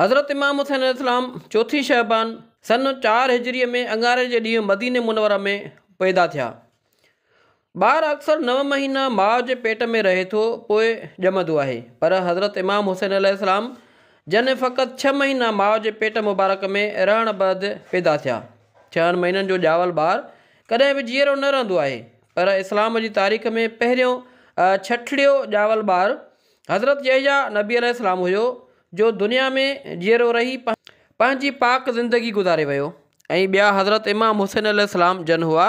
حضرت امام حسين عليه السلام چوٿين شعبان سن 4 هجريء ۾ اڱاري جي ڏينهن مديني منوره ۾ پيدا ٿيا. ٻار اڪثر 9 مهينا ماء جي پيٽ ۾ رهي ٿو پوء ڄمندو آهي، پر حضرت امام حسين عليه السلام جن فقط 6 مهينا ماء جي پيٽ مبارڪ ۾ رهڻ بعد پيدا ٿيا. 6 مهينن جو ڄاول ٻار ڪڏهن به جيئرو نه رهندو آهي، پر اسلام جي تاريخ ۾ پهريون ڇٺڙيو ڄاول ٻار حضرت يحيٰ نبي عليه السلام هيو، جو دنيا ۾ جيئرو رهي پنهنجي پاڪ زندگي گذاري ويو ۽ ٻيا حضرت امام حسين عليه السلام جن هئا.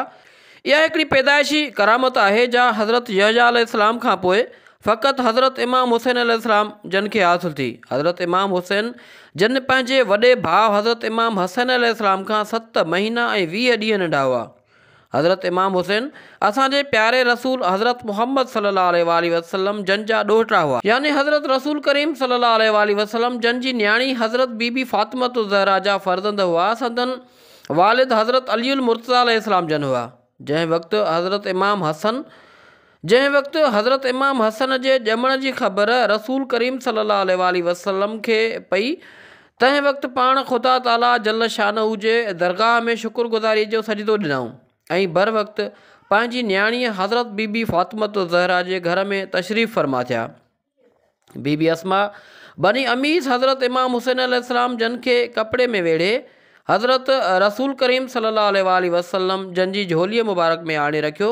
اها هڪڙي پيدائشي ڪرامت آهي جا حضرت يحيٰ عليه السلام کان پوء فقط حضرت امام حسين عليه السلام جن کي حاصل ٿي. حضرت امام حسين جن پنهنجي وڏي ڀاء حضرت امام حسن عليه السلام کان 7 مهينا ۽ 20 ڏينهن ننڍا هئا. حضرت امام حسين اسان جي پياري رسول حضرت محمد صلي الله عليه واٰله وسلم جن جا ڏوهٽا هئا. يعني حضرت رسول ڪريم صلي الله عليه واٰله وسلم جن جي نياڻي حضرت بي بي فاطمة الزهراء جا فرزند هئا. سندن والد حضرت علي المرتضيٰ عليه السلام جن هئا. جنهن وقت حضرت امام حسن جنهن وقت حضرت امام حسن جي ڄمڻ جي خبر رسول ڪريم صلي الله عليه واٰله وسلم کي پئي، تنهن وقت پاڻ خدا تعاليٰ جل شانه جي درگاهه ۾ شڪر گذاريء جو سجدو ڏنائون ۽ بروقت پنهنجي نياڻيء حضرت بي بي فاطمة الزهراء جي گهر ۾ تشريف فرما ٿيا. بي بي اسماء بني عميس حضرت امام حسين عليه السلام جن کي ڪپڙي ۾ ويڙهي حضرت رسول ڪريم صلي الله عليه واٰله وسلم جن جي جهوليء مبارڪ ۾ آڻي رکيو.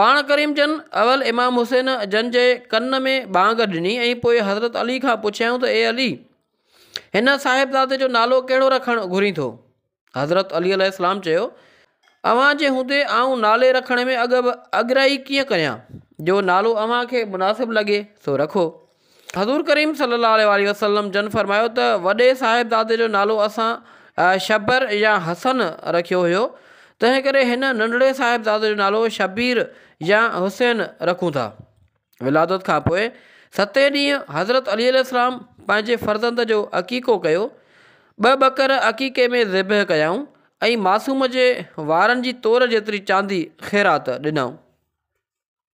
پاڻ ڪريم جن اول امام حسين جن جي ڪن ۾ ٻانگ ڏني ۽ پوء حضرت علي کان پڇيائون ته اي علي! هن صاحبزادي جو نالو ڪهڙو رکڻ گهرين ٿو؟ حضرت علي عليه السلام چيو، اوهان جي هوندي آئون نالي رکڻ ۾ اڳرائي ڪيئن ڪريان، جو نالو اوهان کي مناسب لڳي سو رکو. حضور ڪريم صلي الله عليه واٰله وسلم جن فرمايو ته وڏي صاحبزادي جو نالو اسان شبر يا حسن رکيو هيو، تنهن ڪري هن ننڍڙي صاحبزادي جو نالو شبير يا حسين رکون ٿا. ولادت کان پوء ستين ڏينهن حضرت علي عليه السلام پنهنجي فرزند جو عقيقو ڪيو. 2 ٻڪر عقيقي ۾ ذبح ڪيائون ۽ معصوم جي وارن جي تور جيتري چاندي خيرات ڏنائون.